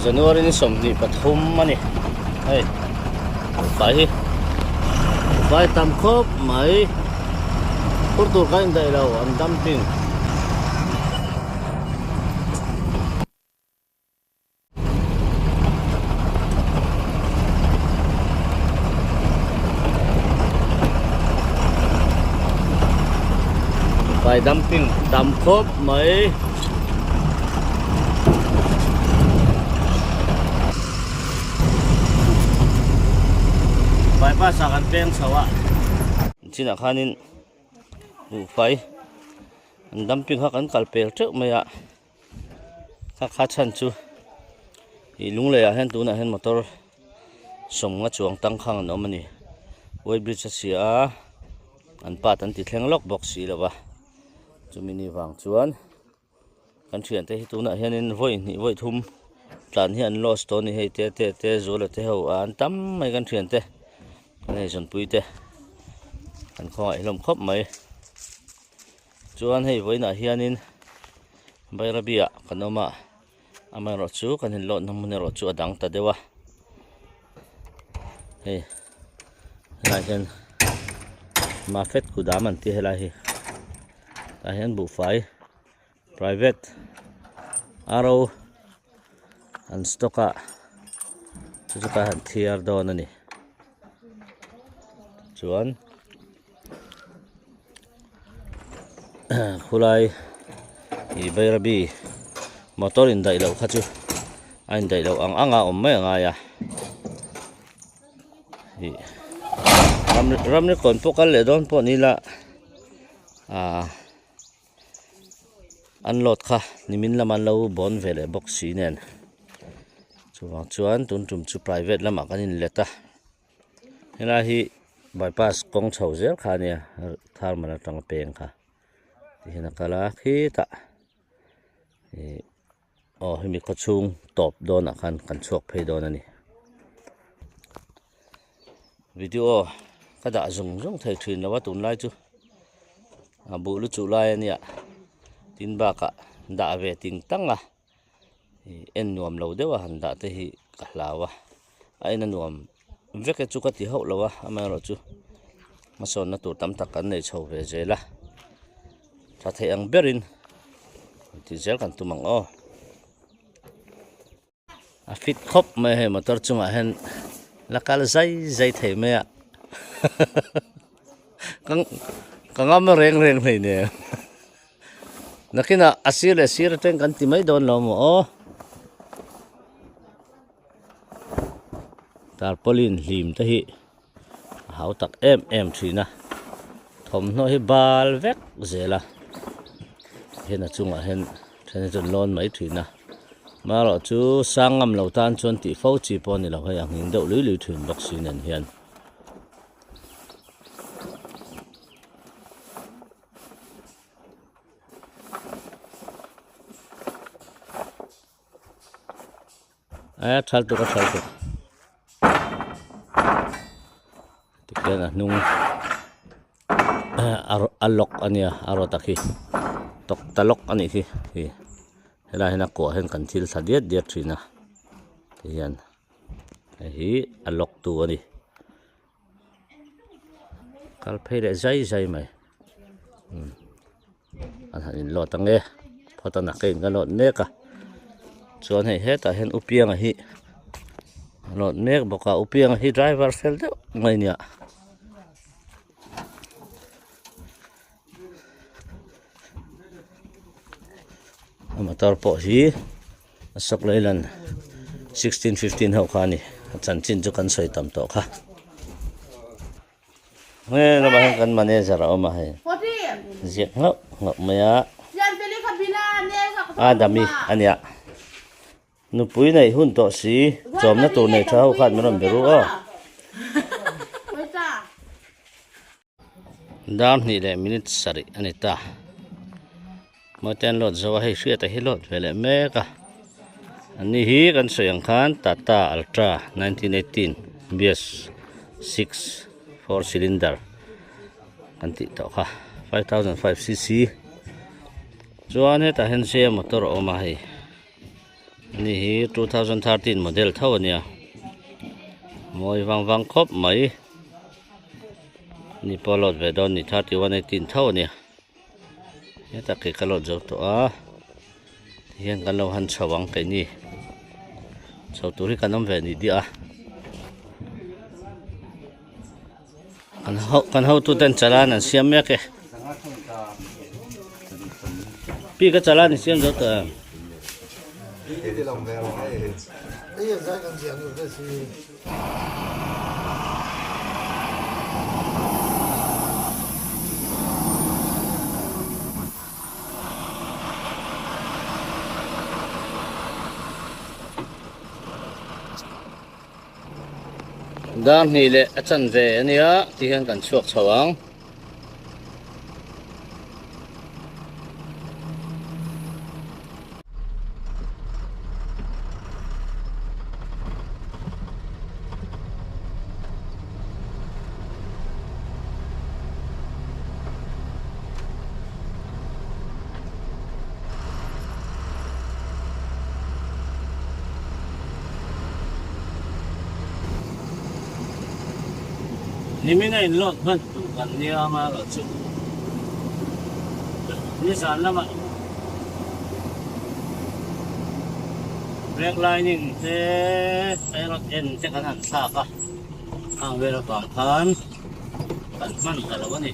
January ni 23 a ni hei buhfai hi buhfai tam khawp mai phur tur kha indaih lo an dumping. Vai dumping tam khawp mai. Bypass ah kan peng chho a. Chinah khanin buhfai an dumping kha kan kal pel teuh mai a. Kha kha chhan chu ih lunglei ah hian tunah hian motor sawmnga chuang tangkhang an awm a ni weight bridge a si a an part an ti thleng lawk bawk si lo va chumi ni vang chuan kan thiante hi tunah hianin vawi hnih vawi thum tlan hi an loss tawh a ni hei te te te zuala te ho a an tam mai kan thiante kan eizawnpui te an khawngaih hlawm khawp mai. Chuan hei vawiinah hianin Bairabi ah kan awm a, amaherawh chu kan inlawhna hmun erawh chu a dang ta deuh a, hei helaiah hian Mafet kudam an tih helai hi tah hian buhfai private ro an stock a chu chu ka han thiar dawn a ni chuan. Khulai ih Bairabi motor indaih loh kha chu a indaih loh ang ang a awm mai a ngai a ih ram ramri kawn pawh kal leh dawn pawh ni ila ah unload kha nimin lama an lo bawn ve leh bawk si nen chuvang chuan tun tum chu private lamah kan inlet a. Helai hi bypass kawng chho zel kha ania tharman atanga peng kha tihian a kal a khitah ih aw hemi khaw chhung tawp dawnah khan kan chhuak phei dawn a ni video ka dah zung zung thei thin lo a tunlai chu a buh lu chuh lai ania tin bakah dah ve ting tang a. Ih en nuam lo deuh a han dah te hi ka hlau a a en a nuam vek e chu ka ti hauh lo a amaherawhchu hmasawnna tur tam tak kan nei chho ve zel a tha theih ang berin tih zel kan tum ang aw a fit khawp mai a hei motor chungah hian la kal zai zai thei mai a ka ngam reng reng hleinem. Nakinah a sir leh sir atang kan ti mai dawn lo maw aw. Tarpaulin hlim te hi a hau tak em em thin a thawmhnaw hi bal vek zel a hian a chungah hian then hi chu an lawn mai thin a marawh chu sang ngam lo tan chuan tih fo chi pawh a ni lo hei a nghing deuh lui lui thin bawk si nen hian. A thal tuk a thal tuk tikhian a hnung a lock a nia a rawt a khi tawkta lock a nih khi ih helaiah hian a kuah hian kan thil thla diat diat thin a tihian hei hi a lock tu a ni. Kal phei leh zai zai mai an han in load ang e phawt a nak a in ka load mek a chuan hei hetah hian u pianga hi a load mek bawk a u pianga hi driver fel deuh mai a nia. A motor pawh hi Ashok Leyland 1615 ho kha a ni a chanchin chu kan sawi tam tawh kha nge lamah hian kan manager a awm a hei ziak nghauh nghauh mai a Adami a nia nupui neih hun tawh si chawmna tur nei tha ho khan min rawn be ru aw. Dar hnih leh minute sarih a ni ta. Mawite an load zo a, hei hriata hi load ve leh mek a. Ani hi kan sawi ang khan Tata Ultra 1918 BS 6 4 cylinder kan tih tawh kha 5005 cc. Chuan hetah hian J motor a awm a hei. Ani hi 2013 model tho a nia mawi vang vang khawp mai ni pawh load ve dawn ni 3118 tho a nia hetah kei ka load zo tawh a tihian kan lo han chho ang keini chho tur hi kan awm ve ni diah a. Kan ho kan hotuten chalan an siam mek e. Pi ka chalan i siam zo tawh em? Dar hnih leh a chanve a nia ti hian kan chhuak chho ang. Nimin a inlawt hman tur kan nia anga erawh chu nizan lamah brake lining te erawh en te kan han thlak a khang vel avang khan kan hman ta lo a ni.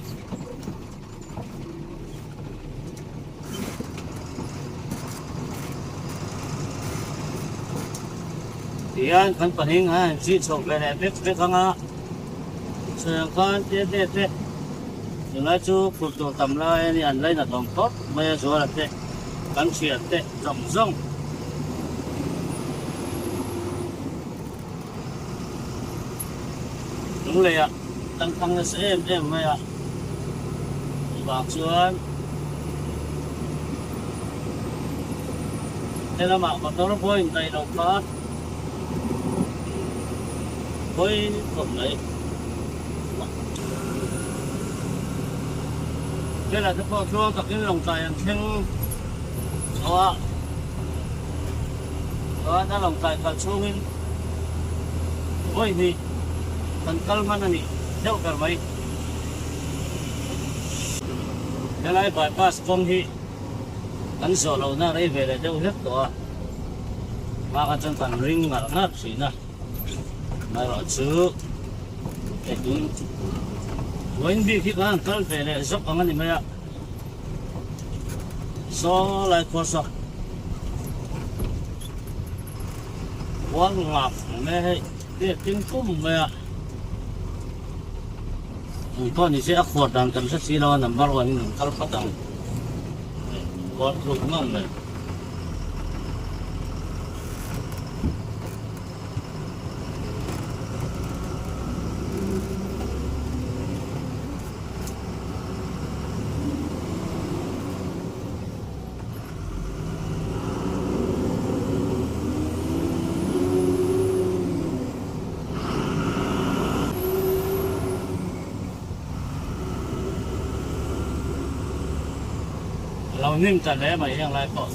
Tihian kan pahnih a han chih chhoh ve leh vek vek ang a, sawi khan te te te tunlai chu phur tur tam lai a ni an lainat awm khawp mai a zuala te kan thian te zawng zawng. Lungleiah tangkhang nasa em em mai a, chuvang chuan helamah motor pawh indaih lo kha pawi khawp mai. Helai te pawh tluang takin lawngtlai an thleng chho a, chuan a lawngtlai kal chhungin vawi hnih kan kal hman a nih deuh ber mai. Helai bypass kawng hi kan zawh lohna rei ve leh deuh hlek tawh a, hma kha chuan kan ring ngarh ngarh thin a. Amaherawhchu hei tun vawiin bik hi kan han kal ve leh zawk ang a ni mai a, saw lai khua saw kual ngak ang e hei biak tin kum mai a, engpawh ni se a khuar dan kan hre si lo a number one in an kal phawt ang khuar thluk ngam mai. A lo hnim ta hle mai heng lai pawh.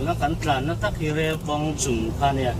Tuna kan tlanna tak hi rel kawng chung kha nia.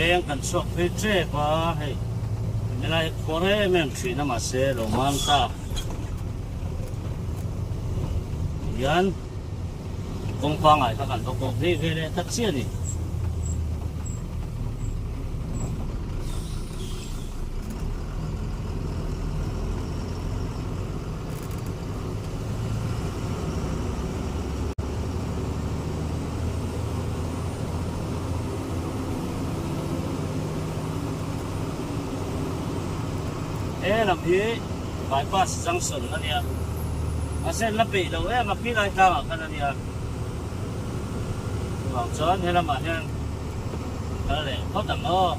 Peng kan chhuak phei tep a, hei helai hi khuar em em thin a mahse lo mam ta hian kawng pangai kha kan va kawh phei ve leh ta chiah a ni. He lam hi bypass junction a nia, mahse an la peih lo em a khilai tlangah khan a nia, chuvang chuan he lamah hian kal leh phawt ang aw,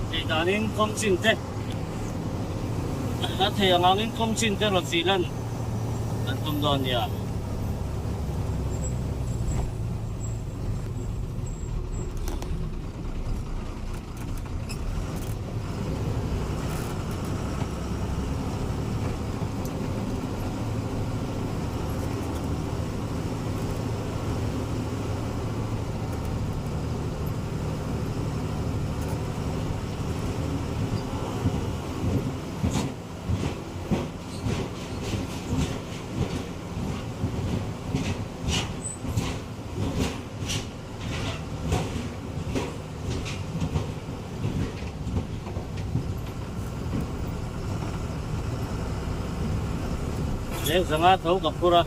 tih danin kawng chin te a thei ang angin kawng chin te rawn tih lan kan tum dawn nia. Leng zanga tho ka phur a,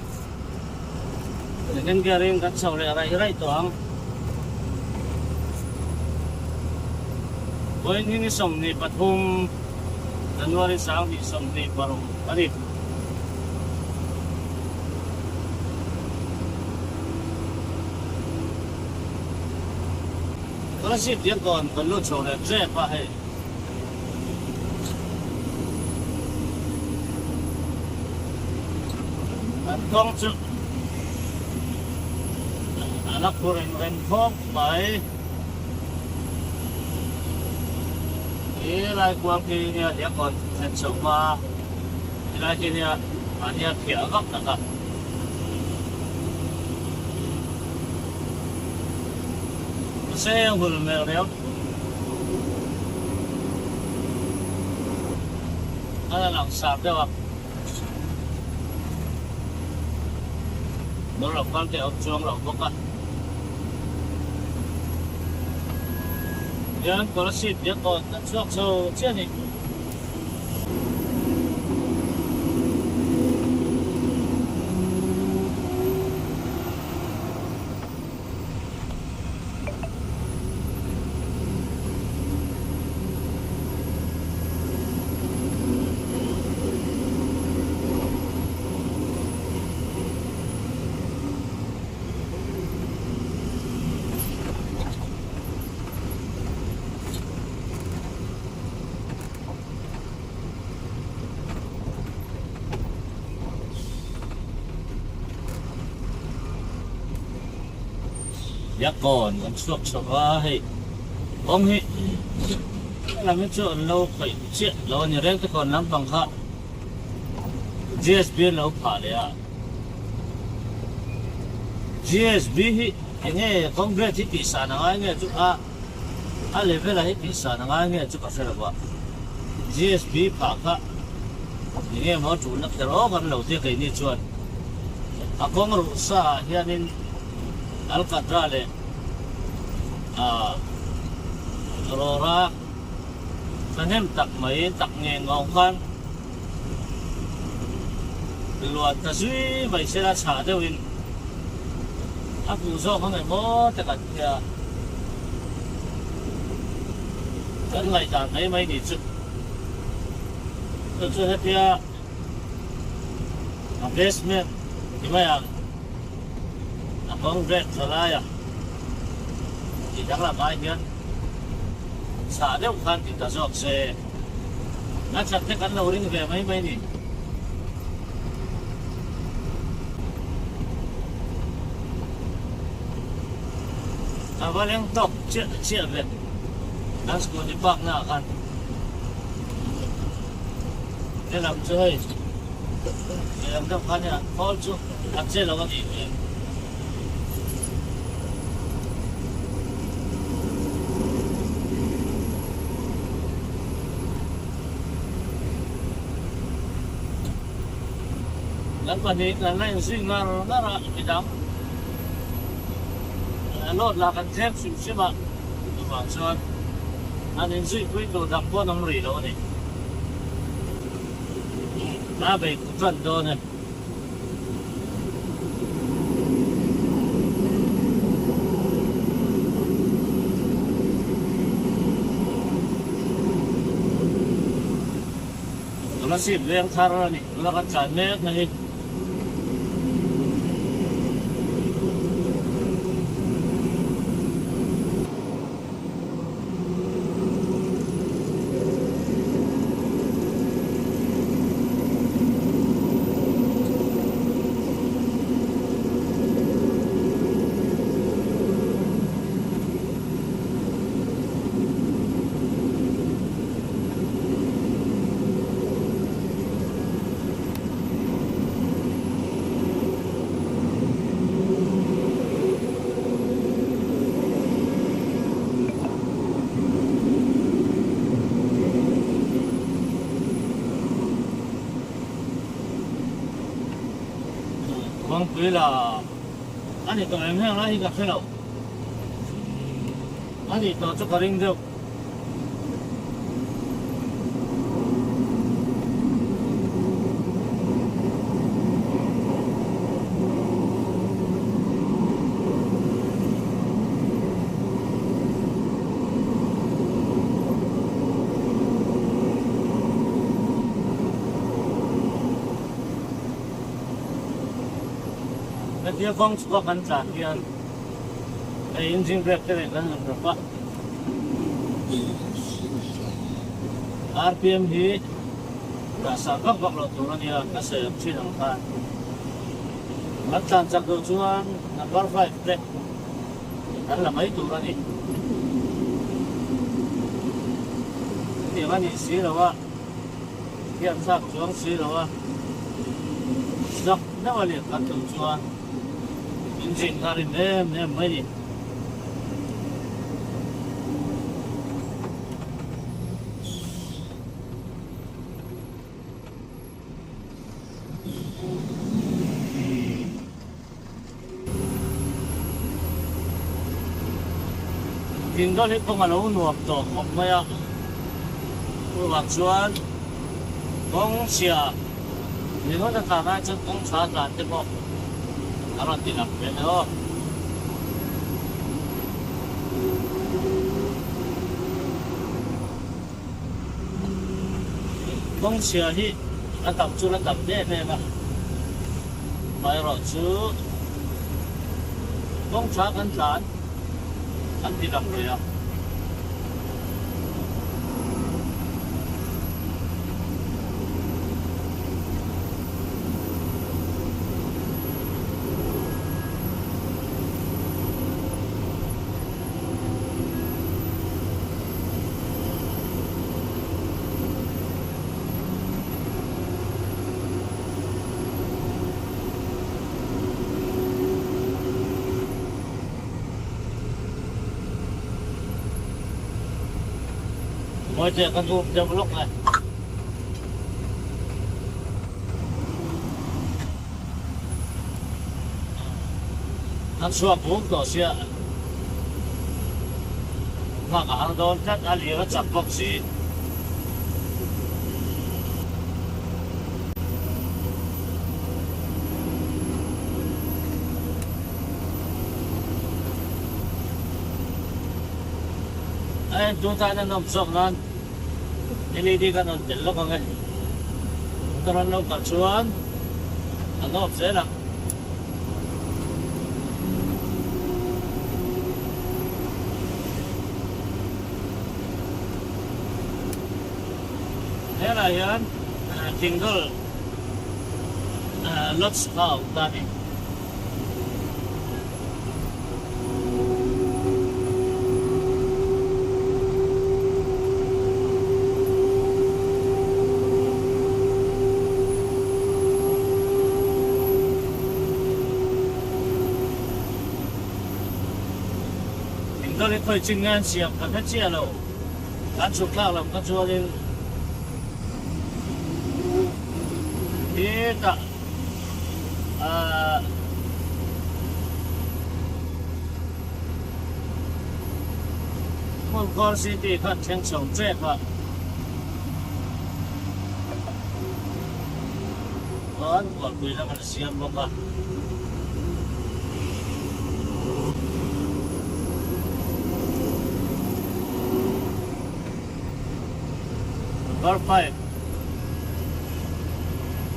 second gear in kan chho leh raih raih tawh ang. Vawiin hi ni 23 January 2026 a ni. Scholarship diak dawn kan lut chho leh tep a hei. Kan kawng chu a la khu reng reng khawp mai. He lai kual khi nia diak dawn thlen chho hma helai khi nia mahnia phiah vak tak a. Mahse hul hmel riau. A la lang sar deuh a. Motor lo kal te a awm chuang lo bawk a. Hian Kolasib biakkawn kan chhuak chho chiah a ni. Biakkawn an chhuak chho a hei kawng hi helam hi chu an lo khawih chiah lo a ni reng te kawn lampang kha G_S_B an lo phah leh a G_S_B hi enge kawng grade hi tih san a ngai nge chu a. A level a hi tih san a ngai nge chu ka hre lo a, GSB phah kha eng nge maw tulna kher awk an lo tia keini chuan a kawng ruh sa ah hianin Alcatra leh Aurora thahnem tak mai tak nge ngawng khan luan ta zui mai sela chhah deuhin a hmuh zawk ang emaw te kan tia kan ngaihdan mai mai ni chu chu chu hetia a basement ti mai ang a concrete tha laia tih danglam ai hian chhah deuh khan ti ta zawk se. A chak te kan lo ring ve mai mai ni. A va leng tawk chiah chiah ve kan scooty park na ah khan helam chu hei lehlam deuh khan hei an khawl chu a che lo a nih hmel. Kan pahnihin kan la inzui ngar ngar a, midang load lah kan thleng hrim hrim a, chuvang chuan an inzui pui tur dang pawh an awm rih lo a ni. A bei kut ran dawn e. Kolasib veng thar a ni tuna kan tlan mek na hi. Kawngpui la a ni tawh em heng lai hi ka hre lo a ni tawh chu ka ring deuh. Hetia kawng chhuak an tlan hian hei engine brake te nen kan han rawp a. Rpm hi dah sak vak vak loh tur a nia ka sawi ang thin ang khan. Kan tlan chak duh chuan number 5 te kan la mai tur a ni. Hetiang a nih si lo a, hian thlak chuang si lo a, zak deuh a lian kan tum chuan engine kha a rim em em mai a ni. Thingdawl hi kawng a lo nuam tawh khawp mai a, chuvang chuan kawng chhia ringawt a tlan ai chuan kawng tha tlan te pawh a rawn ti lang ve mai aw. Kawng chhia hi a tam chu la tam em em a, amaherawhchu kawng tha kan tlan an ti lang ve a. Mawi kan up deuh lawk e. Kan chhuak vum tawh sia. Nghak a har dawn tlat a lir a chak bawk si. A entu tan a nawm zawk nan LED kan rawn telh lawk ang e. Motor an lo kal chuan a nawm zel ang. Helai hian Tingle Lodge kha a awm ta a ni. Engdawlh hi khawi chin nge an siam ka hre chiah lo, kan chhuk thlak lam kha chuanin hetah. Ahh. Hmunkhawr city kha thleng chho ṭep a. Chuan bualpui lam an siam bawk a. Number 5.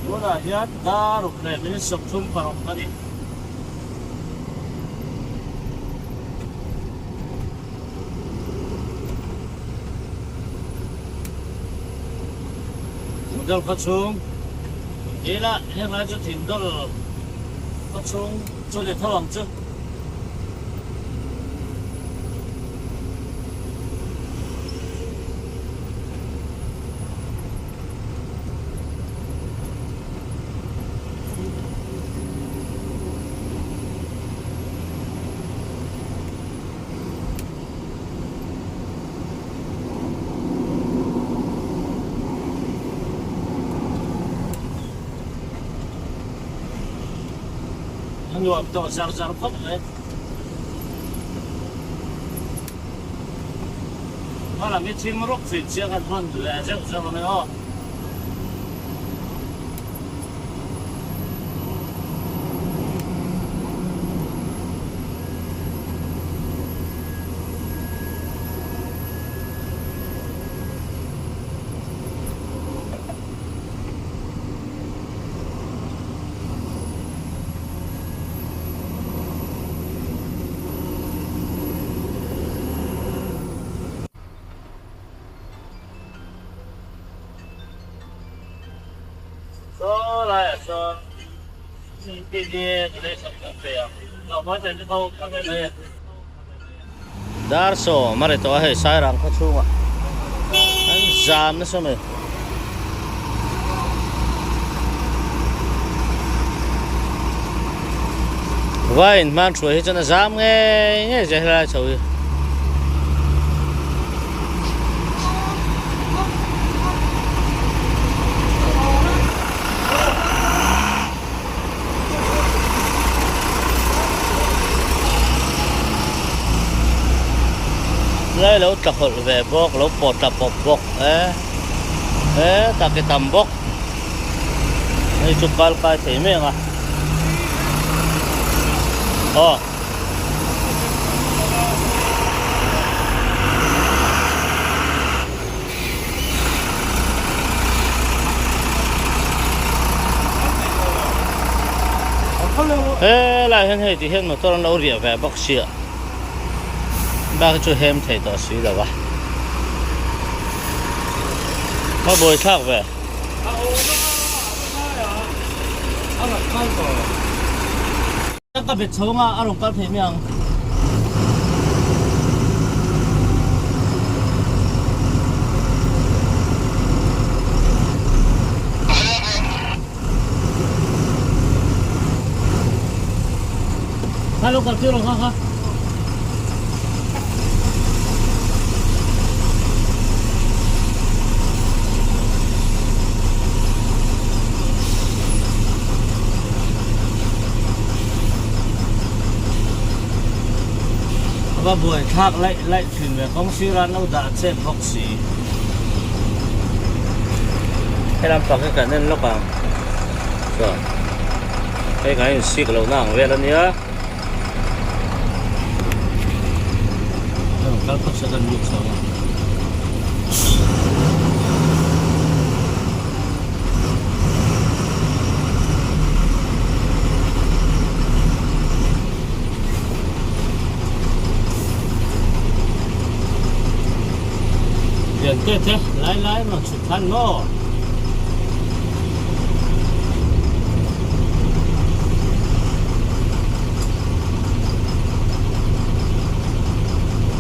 Tunah hian dar ruk leh minute 36 a ni. Thingdawl khaw chhung Dil ah heng lai chu thingdawl khaw chhung chu ni tho ang chu. A nuam tawh zar zar khawp mai. Hmalam hi thim rup thin chiang an hman leh zeuh zeuh ang e aw. Saw laiah sawn Dar sawm a ri tawh a hei Sairang khaw chhungah an zam nasa mai. Vai in hman hruai hi chuan a zam ngei ngei zia helai chho hi. Lai lo tla hawlh ve bawk lo pawt tla pawp bawk e he tak i tam bawk hei chu kal kai thei mai ang a aw. Helai hian hei ti hian motor an lo riah ve bawk sia bak hi chu hem thei tawh si lo a a buai thlak ve. Ka bet chhung a a rawn kal thei mai ang. Kha lo kal tir rawh kha kha. Va buai thlak laih laih thin ve kawng sira an lo dah chet bawk si. He lampang hi kan en lawk ang chuan hei kan insik lohna ang vel a nia. Kal phawt se kan lut chho ang. Lian te te lai lai rawn chhuk khan maw.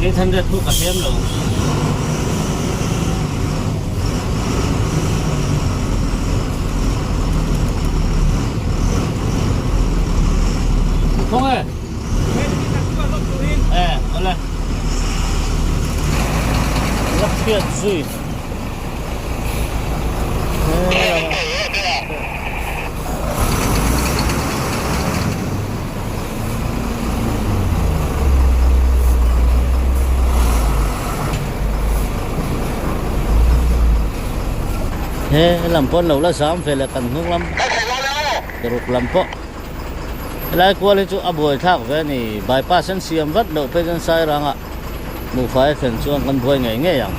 800 thu ka hem lo. Không e. E, ole. Lak phiat zui. He lam pawh an lo la zam ve leh kan hnung lam ruk lam pawh helai kual hi chu a buai thlak ve a ni bypass an siam vat loh phei chuan Sairanga buhfai a thlen chuan kan buai ngei ngei ang.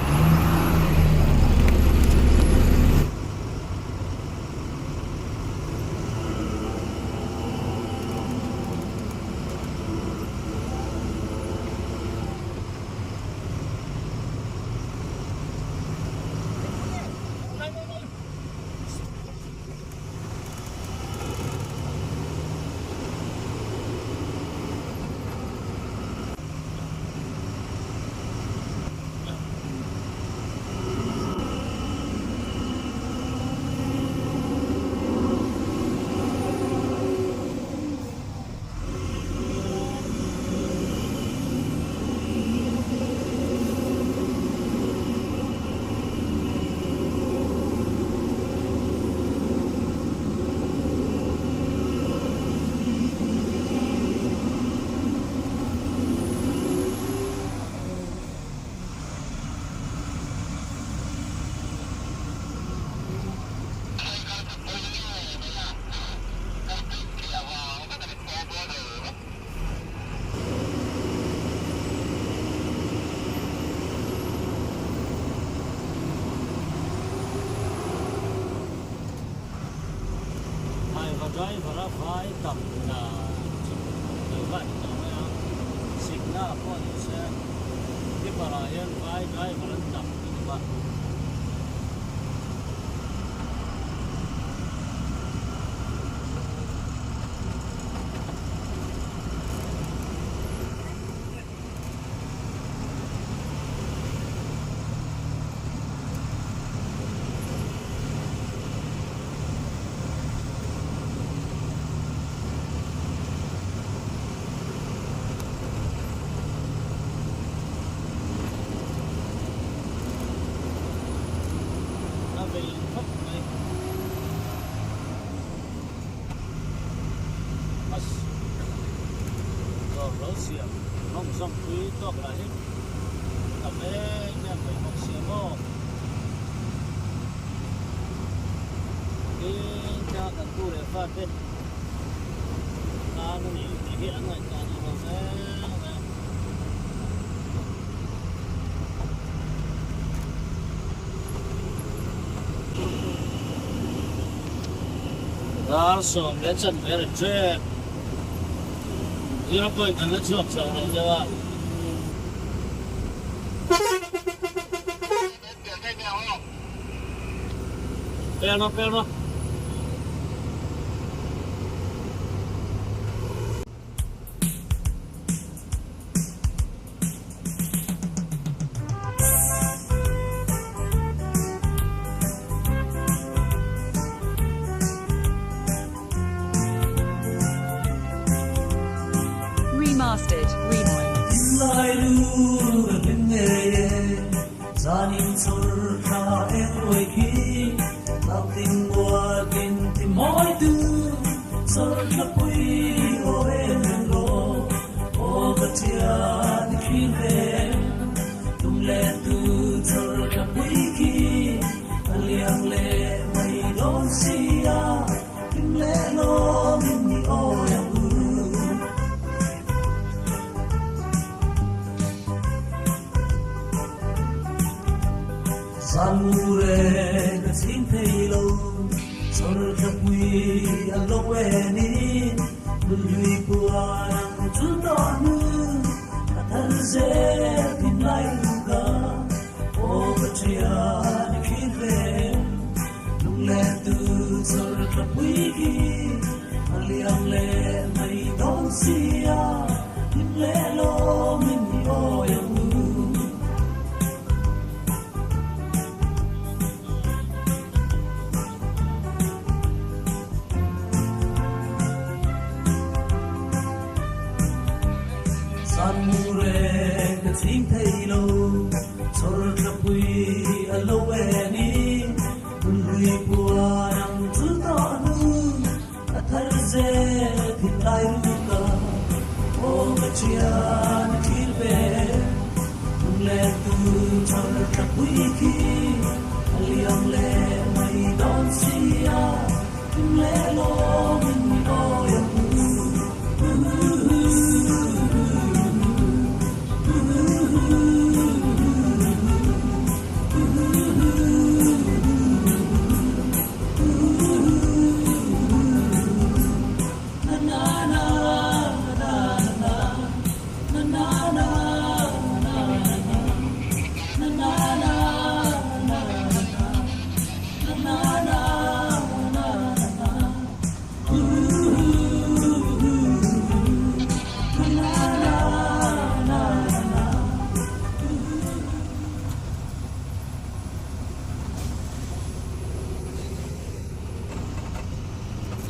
Haiva driver a vai tam dan chu lo va ni tawh mai a, signal pawh ni se tipper ah hian vai driver an tam lutuk a. A vei khawp mai. Bus dawr lo siam rawng zawng pui tawk lah hi tam em em mai bawk sia maw. Tin thla kan tu leh fate tan a ni tih hi an ngaihtuah duh lo reng reng. Dar 10 leh ri ṭep zero point an la chhuak chho lo deuh a. Pel rawh pel rawh. Remastered, Rewind.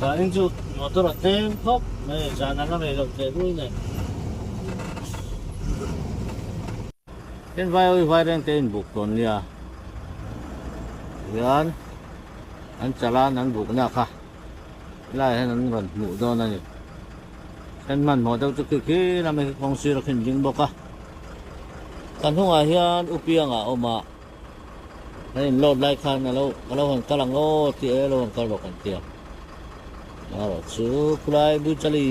Zanin chu motor a tlem khawp mai zan a la rei loh teh rul nen. Tin vai awi vai reng te in buk tawn nia hian an chalan an bukna kha helaiah hian an rawn hmuh dawn a ni. Then hmanhmawh deuh chu khi khi lama hi kawng sir a khin ding bawk a. Kan hnungah hian u pianga a awm a. Kan in load lai khan alo ka lo han kal ang aw tih e lo han kal rawh kan tia. Erawh chu khulai Buichali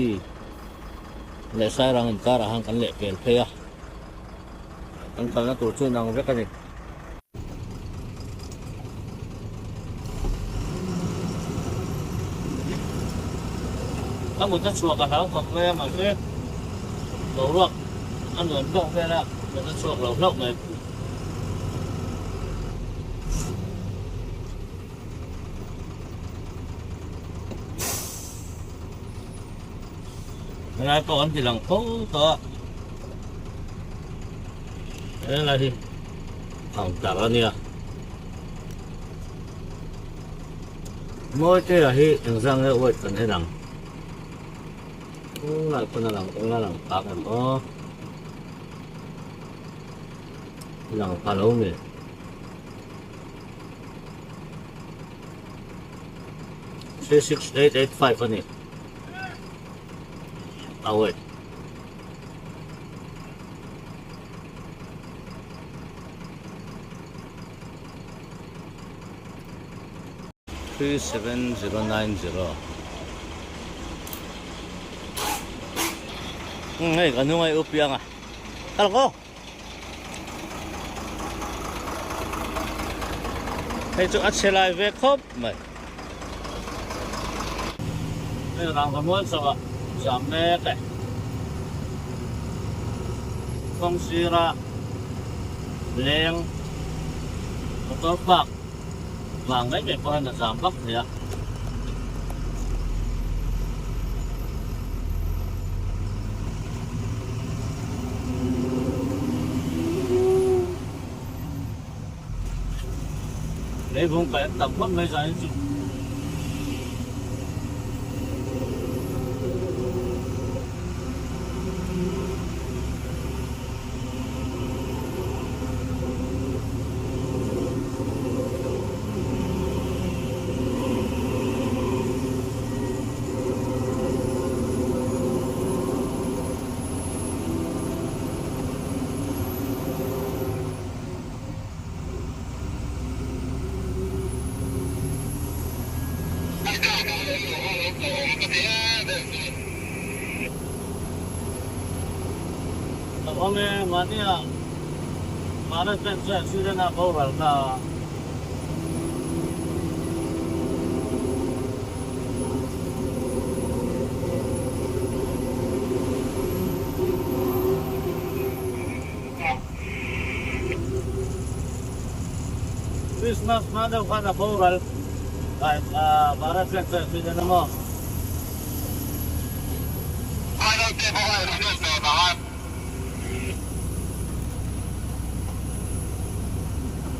leh Sairang inkarah khan kan leh pel phei a. Kan kalna tur chu inang vek a ni. Ka mut a chhuak a hlau khawp mai a mahse boruak a nuam tawk vel a mut a chhuak lo hlauh mai. Helai pawh an ti lang fo tawh a helai hi counter a nia mawi te ah hi engzah nge weight kan en ang tunlai pawn a lang eng a lang tak em aw. Lang pha lo nge. 36885 a ni. A wait. 37090 Hei ka hnung a i up piang a. Kal ko. Hei chu a chhe lai ve khawp mai. Hei rangva mual chauh a zam mek e. Kawng sira leng motor park vang mai mai pawh hian a zam vak thei a. Leivung kaih an tam khawp mai zan hi chu. Awm e, mahnia Bharat Bank chuan Sweden a boral ta a. Christmas hma deuh khan a boral Bharat Bank chuan Sweden a maw?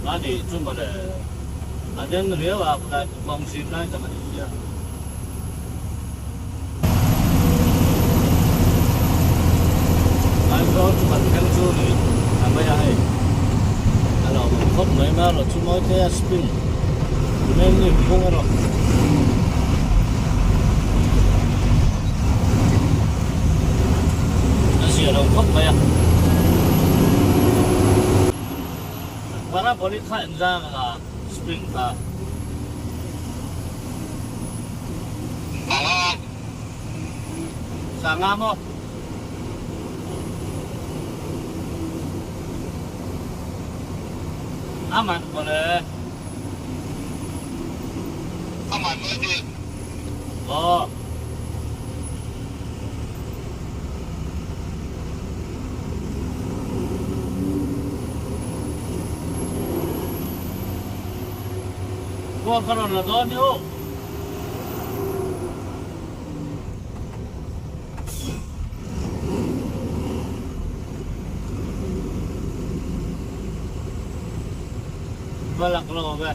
A nih chu mawle, a den riau a khulai kawng zim lai tak a ni sia. Aizawl chu kan thleng chu ni a mai a hei, a lo awm khawp mai mai erawh chu mawi thei a spring mainly phung erawh. A zia lo khawp mai a. Parabolic kha engzang a spring kha. Sanga maw? A man mawle. A man mawle tih. Aw. Khuang ka rawn la dawn ni u. Va lak lo ve.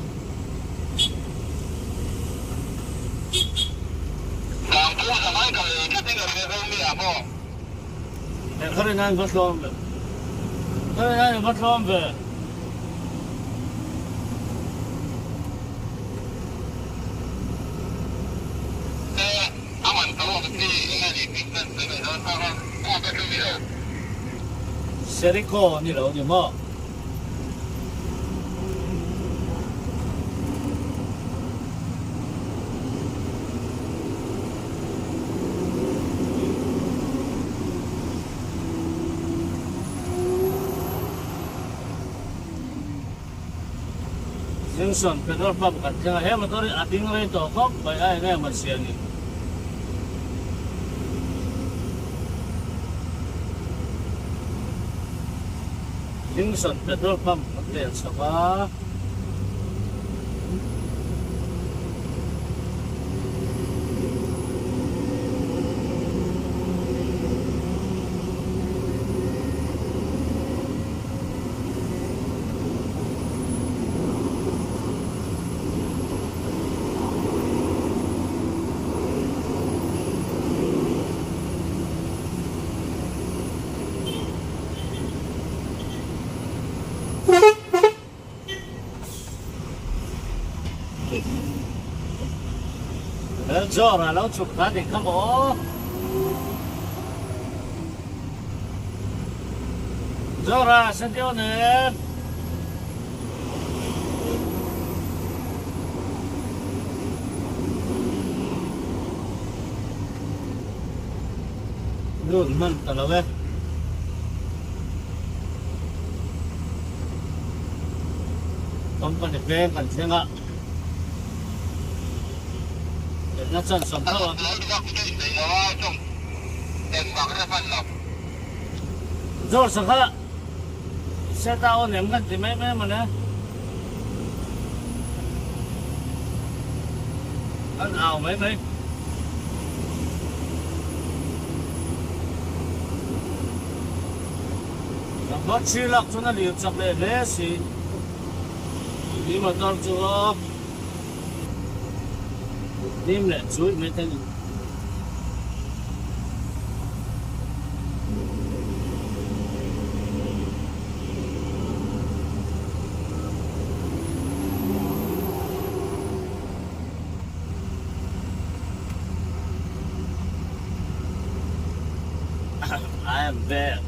Kha rin aiin va tlawm ve. Kha rin aiin va tlawm ve. Seriko ni lo ni maw? Junction petrol pump kan thleng a, he motor hi a ding rei tawh khawp mai a eng emaw chhia ni. Junction petrol pump kan tel chho a. Zawr a lo chhuk ta dik kha maw? Zawr a Santiago nen. Lut hman ta lo e. Company veng kan thleng a. Letna chan sawm tho a. Zawr sangha set a awn em kan ti mai mai mawle. Kan au mai mai. Battery lak chuan a lir chak leh hle si. Tui motor chu hnim leh chuih mai te a ni. I am there.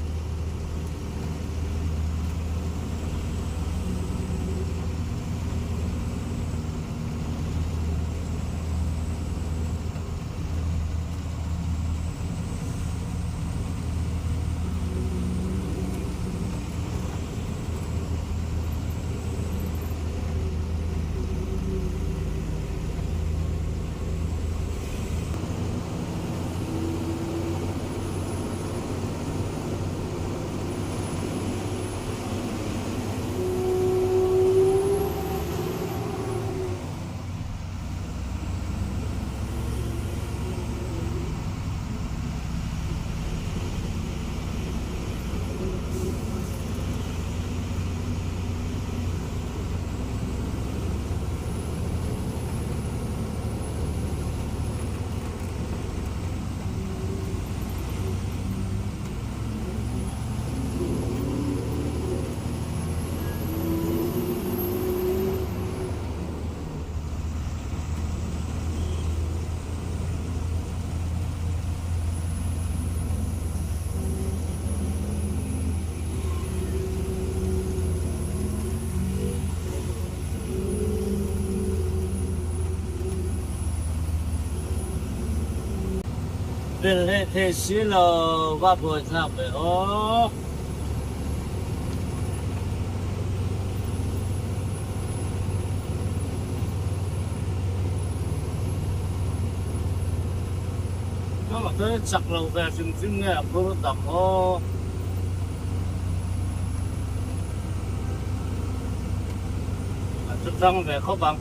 Bel leh thei si lo va buai thlak ve aw. Chak lo ve hrim hrim nge a phur tak aw. A chu tang ve khawp ang.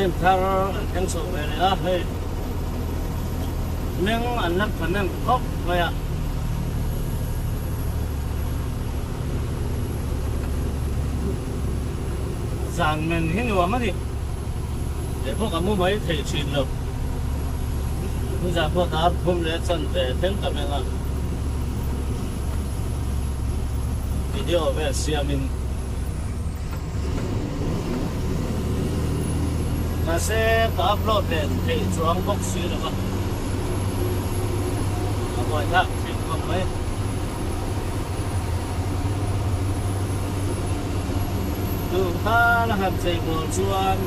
Stand thar an thleng chho ve leh a, hei meng an la tha nem khawp mai a. Zan men hi nuam a ni. Leh pawh ka mu mai thei thin lo. Nizan pawh dar phum leh chan ve thleng ta meng a. Video vel siamin. Mahse ka upload leh theih chuang bawk si lo va. A buaithlak thin khawp mai. Duh khan a han chei bawl chuan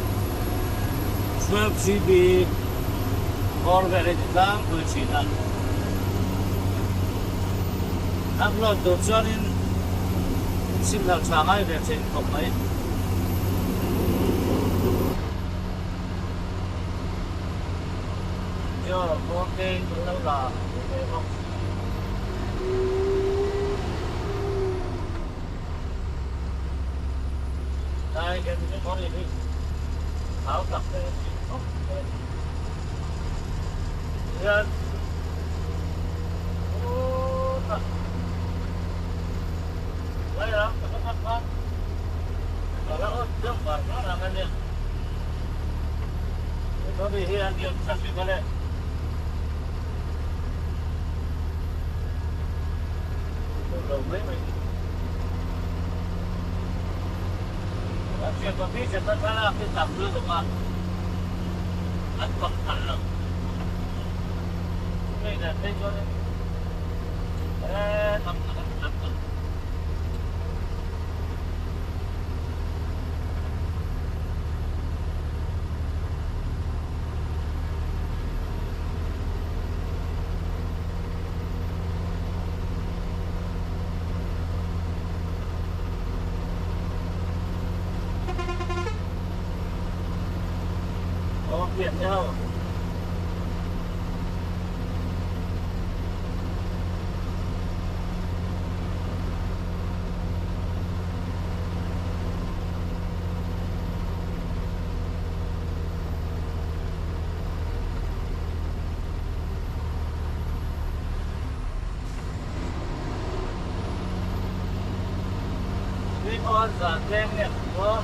12 GB bawr vel a ni tlangpui thin a. Upload tur chuanin signal tha ngai ve thin khawp mai. Video bawr te kan lo la ve bawk. Lai hian memory hi thau tak ve thin khawp mai. Hian Puta Lai ram ka va khat khan ka la awt deuh var var ang a nia. Memory hi a lian tha hrim a le. Lo mai mai. A thian pahnih zeta thlalak hi tam lutuk a, an fak phal lo. Chumi nen phei chuanin he tam tak an tam tak. Aw pian te ho. Tui pawh an zan tlem nge maw?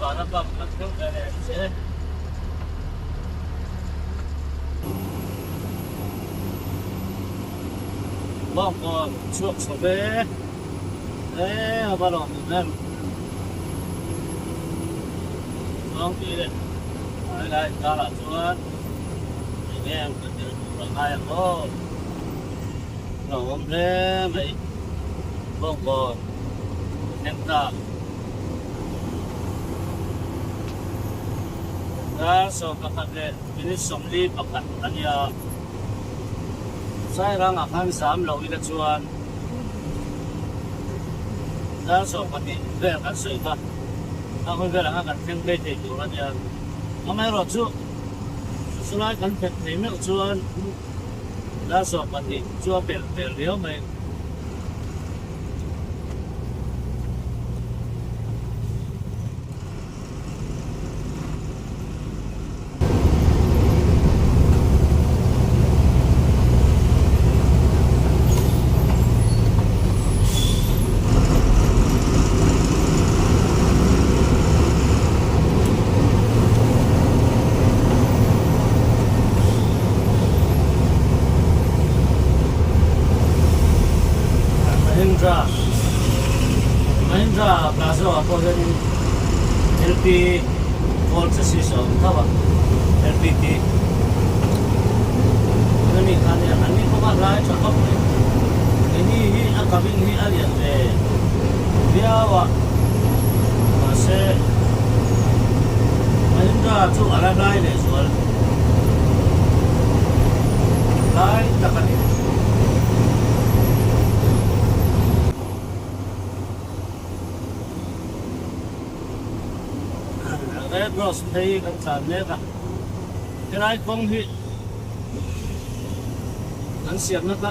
Vana pump kan thleng ve leh che. Bawngkawn chhuak chho ve e a va lawm awm em. Chuang tih leh helai karah chuan eng nge ang kan tel tur a ngai ang aw. Lo awm hle mai Bawngkawn thleng ta. Dar 11 leh minute 41 a nia. Sairangah khan zam lo ila chuan dar 12 vel kan sawi kha a hun vel anga kan thleng phei thei tur a nia. Amaherawh chu chulai kan phet thei meuh chuan dar 12 chu a pelh pel riau mai. Mahindra Mahindra Plaza ah pawh hianin LP Gold chassis a awm tho a LPT. ami kha nia, an ni pawh kha hlai tha khawp mai. Keini hi a cabin hi a lian ve viau a, mahse Mahindra chu a la hlai leh zual hlai tak a ni. Red Rose phei kan tlan mek a, helai kawng hi an siamna kha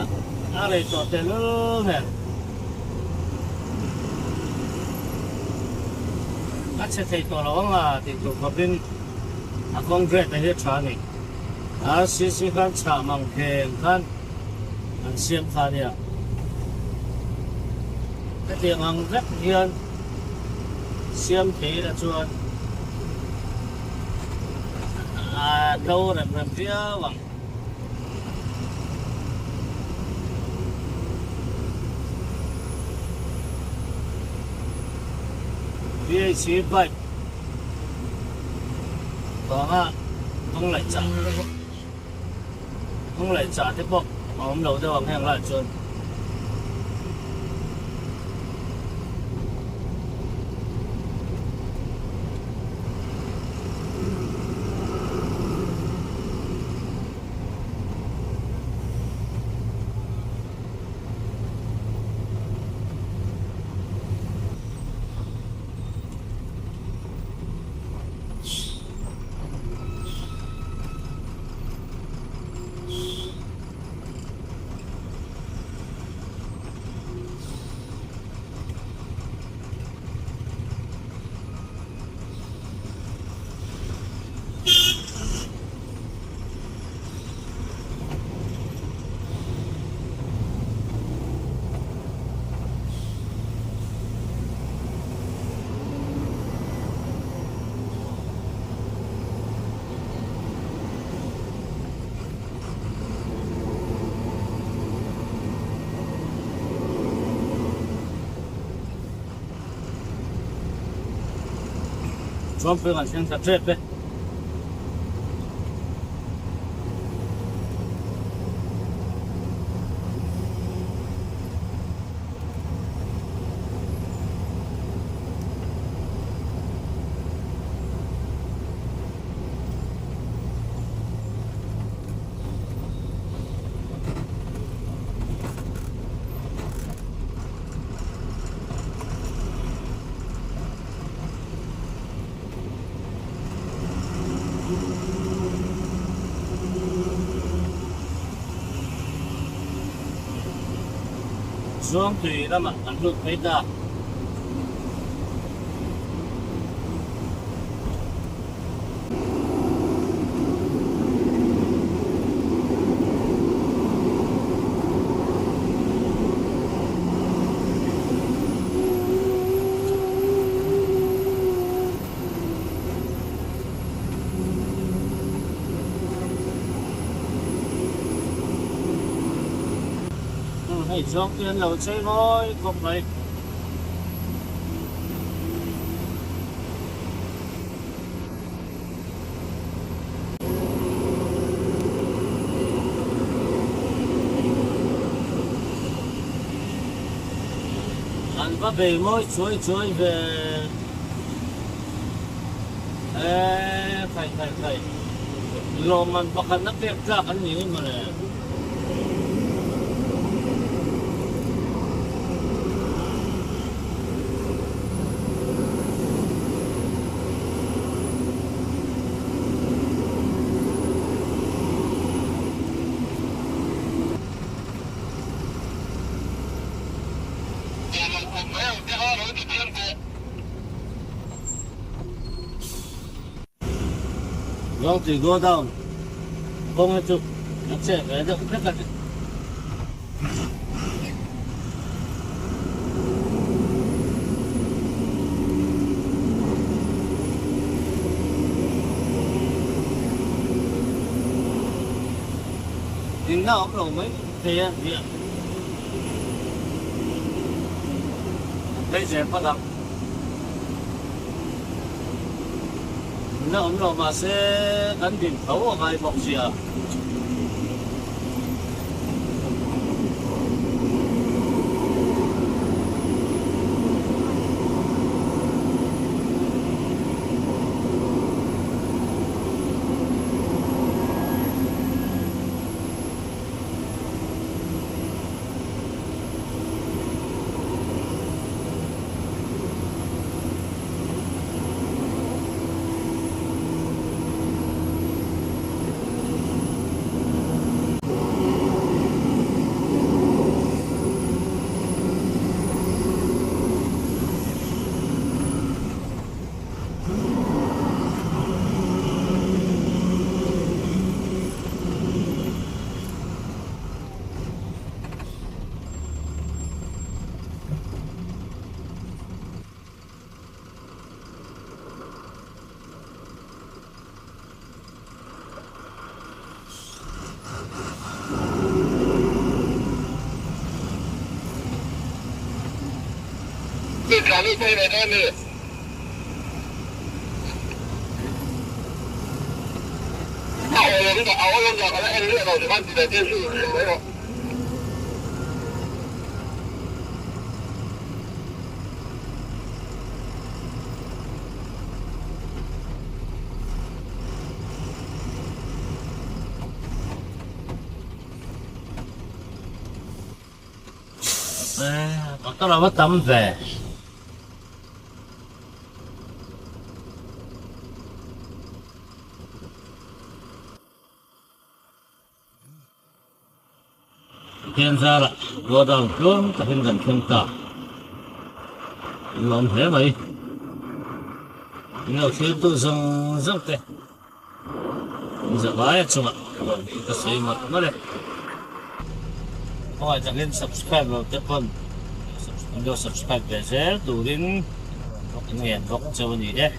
a rei tawh tehlul nen a chhe thei tawh lo ang a tih tur khawpin a kawng grade a hi a tha a ni. RCC khan chhah mang kheng khan an siam kha a nia. Hetiang ang vek hian siam thei ila chuan a tlo rem rem viau ang. BHC bike vanga kawng laih chah kawng laih chah te pawh a awm lo deuh ang heng lai chuan. Chuan pui kan thleng ta tep e. Zuangtui lamah kan lut phei ta. Hei zawng te an lo chei mawi khawp mai. An va bei mawi chuai chuai ve e khai khai khai lawmman pakhat na pek tlak an ni mawle. Lawngtui go down kawng hi chu a chek ve deuh hlek a ni. Dingna awm lo mai thei a nia. Phei zel phawt ang. Dingna awm lo mahse kan din tho a ngai bawk sia. Motor a va tam ve. Pathian zarah godown tluang takin kan thleng ta. In lawm hle mai. In lo thlir duh zawng zawng te. In zavaia chungah lawm hi ka sawi mawlh mawlh e. Khawngaih takin subscribe lo te pawn in lo subscribe ve zel turin in ngen bawk cheu a ni e.